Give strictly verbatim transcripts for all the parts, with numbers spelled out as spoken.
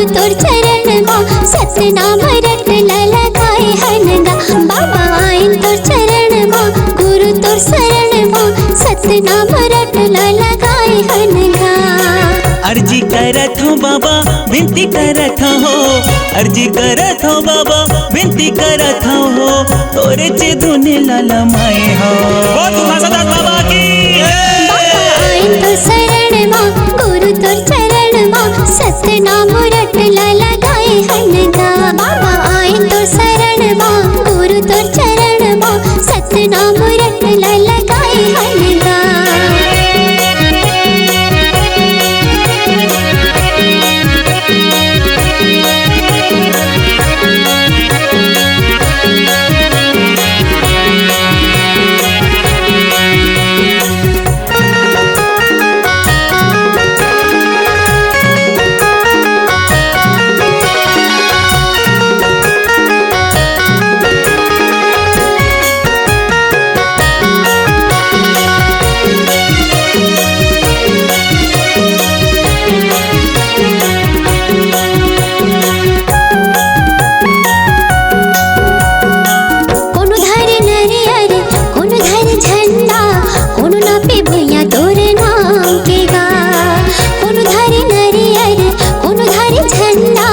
तोर चरण मा सतनाम रट ला लगाए हन गा। बाबा आएन तोर चरण मा, गुरु तोर शरण मा सतनाम रट ला लगाए हन गा। अर्जी करत हूँ बाबा, विनती करत हूँ, अर्जी करत हूँ बाबा, विनती करत हूँ, तोरे चे धुन ला लमाए हूँ। बोल तुलसीदास बाबा की। बाबा आएन तोर शरण मा, गुरु तोर चरण मा सतनाम रट ला लगाए हन गा। बाबा आएन तोर शरण मा, गुरु तोर चरण मा सतनाम रट ला लगाए हन गा। कोनो धरे नरियर, कोनो धरे झंडा, कोनो नापे भुइयां तोर नाम के गा। कोनो धरे नरियर, कोनो धरे झंडा,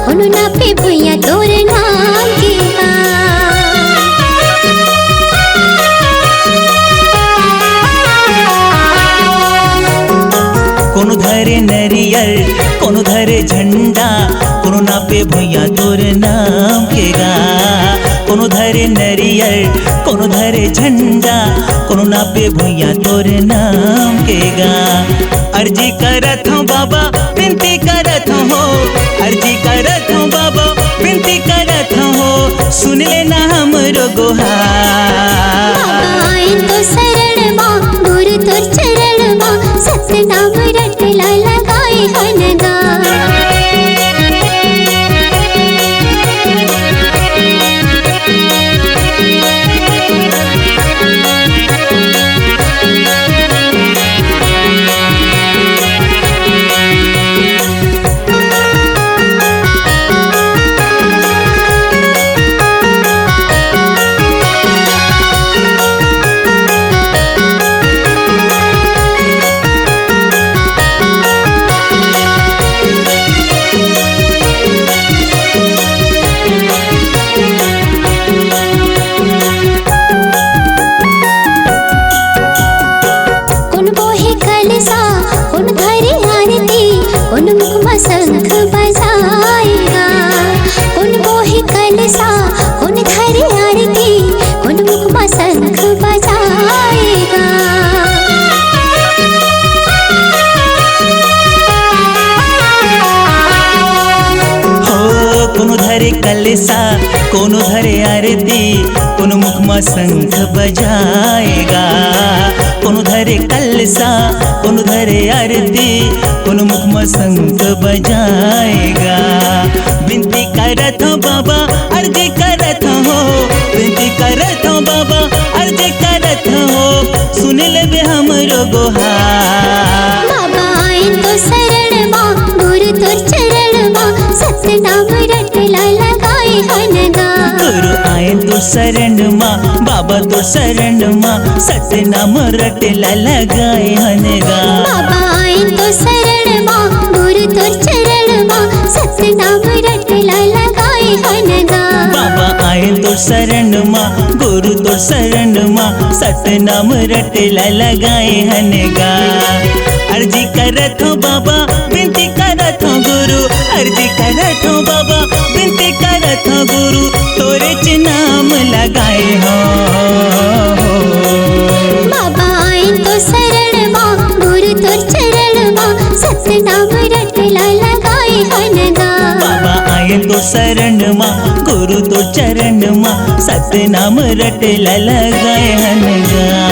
कोनो नापे भुइयां तोर नाम के गा। कोनो धरे नरियर, कोनो धरे झंडा, कोनो नापे भुइयां तोर नाम के गा। कोनो धरे नरियर, कोनो धरे झंडा, कोनो नापे भुइयां तोर नाम के गा। अर्जी करत हूँ बाबा, विनती करत हूँ, अर्जी करत हूँ बाबा, विनती करत हूँ, सुन लेना हमरो गोहार। बाबा आएन तोर शरण मा, गुरु तोर चरण मा सतनाम रट ला लगाए हन गा। कोन बोहे कलसा, कोन धरे आरती, कोन मुख म शंख बजाए गा। कोन बोहे कलसा, कोन धरे आरती, कोन मुख म शंख बजाए गा। हो कोनो धरे कलसा, कोनो धरे आरती, कोनो मुख म शंख बजाए गा। कोनो धरे कलसा, कोनो धरे आरती, कोनो मुख म शंख बजाए गा। विनती करत हूँ बाबा, अर्जी करत हूँ, विनती करत हूँ बाबा, अर्जी करत हूँ, सुन लेबे हमरो गोहार। बाबा आएन तोर शरण मा, गुरु तोर चरण मा सतनाम रट ला लगाए हन गा। गुरु आएन तोर शरण मा, बाबा तोर शरण मा सतनाम रट ला लगाए हन गा। बाबा आएन तोर शरण मा, गुरु तोर चरण मा सतनाम रट ला लगाए हन गा। बाबा आएन तोर शरण मा, गुरु तोर शरण मा सतनाम रट ला लगाए हन गा। अर्जी करत हूँ बाबा, विनती करत हूँ गुरु, अर्जी करत हूँ बाबा, विनती करत हूँ गुरु, तोरे चे नाम लगाए हूँ। बाबा आएन तोर शरण मा, गुरु तोर चरण मा सतनाम रट ला लगाए हन गा। बाबा आएन तोर शरण मा, गुरु तोर चरण मा सतनाम रट ला लगाए हन गा।